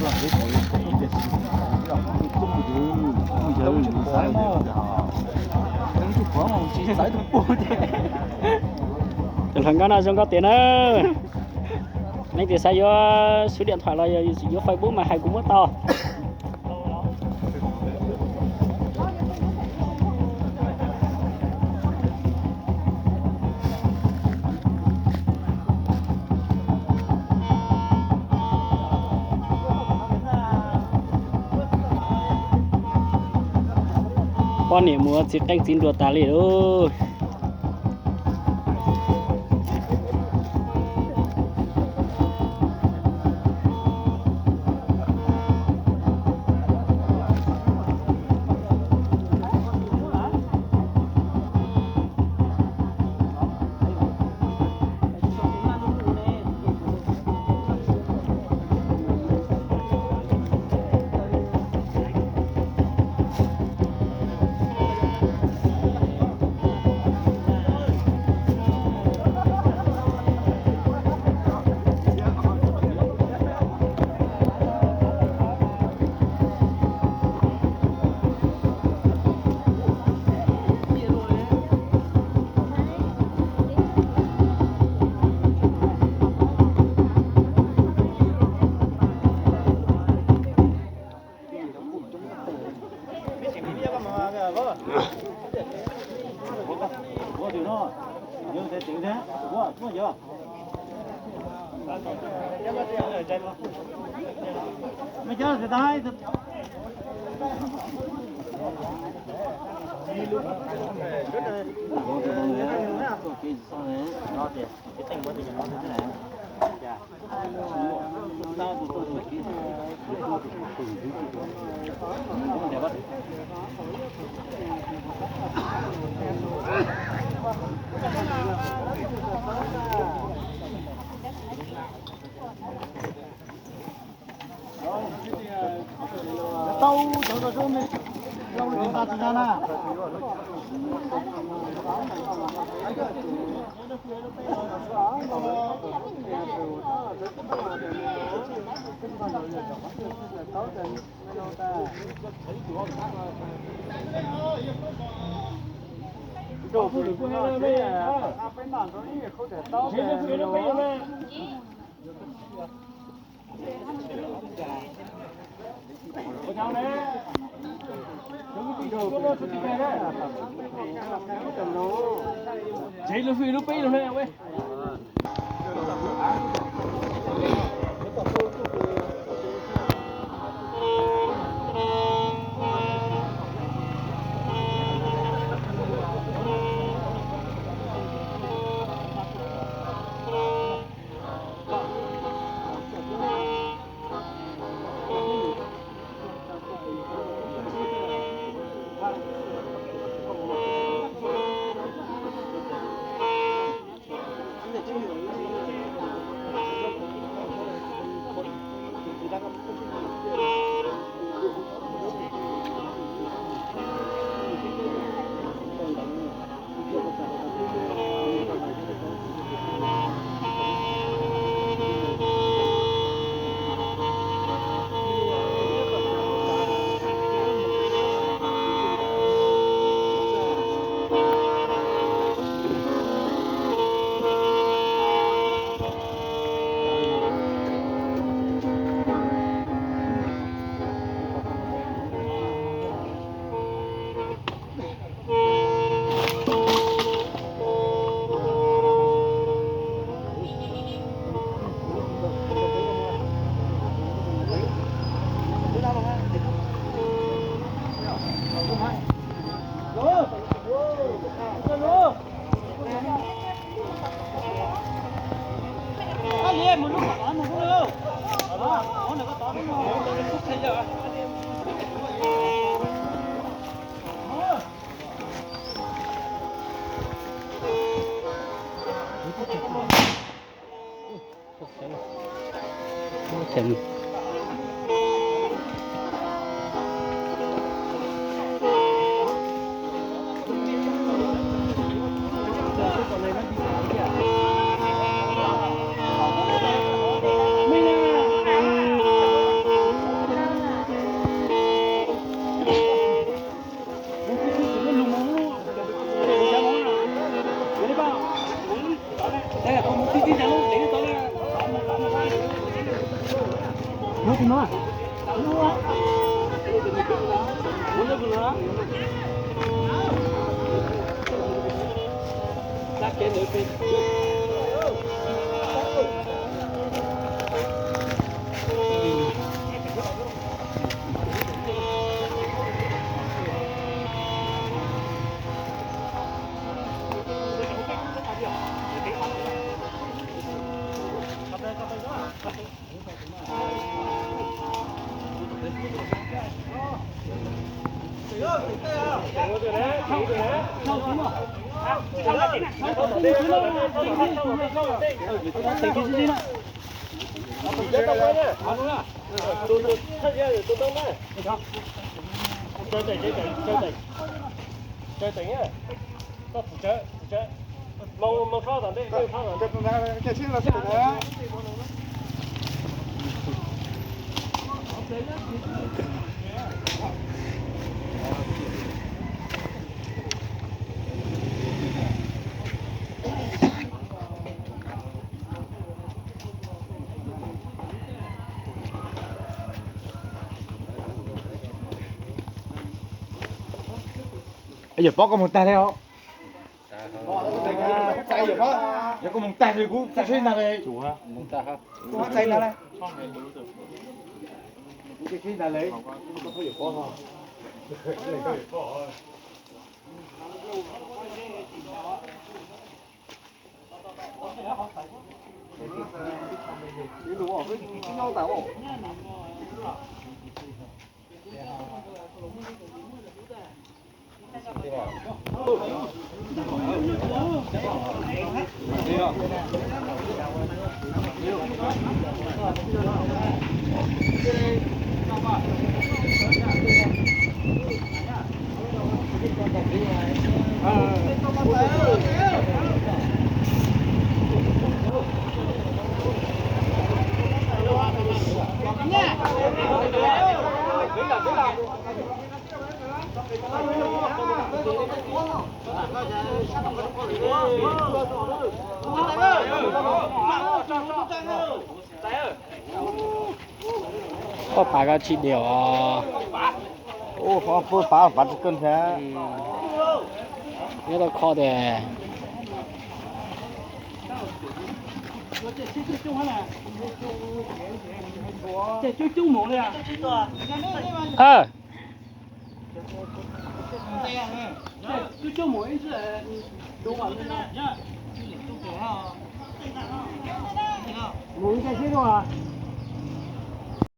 Tus hluas nkauj no zoo nkauj tiag na. Leej twg xav yuav số điện thoại los yog yuav Facebook mas hais kuv muab tau. Poj niam mus ua txiv qeej txiv nruas tas li lauj. Tau cov ko me, lau li nta tsis nta na. Yawm Pob, koj mus tag li os. Yog koj mus tag li kuv tsis tsheb ntag li. Kuv tsis tsheb ntag li. Koj pav koj tsis diam os. Ub, koj pav pav tsis koj thiab. Nyob tau kho tias.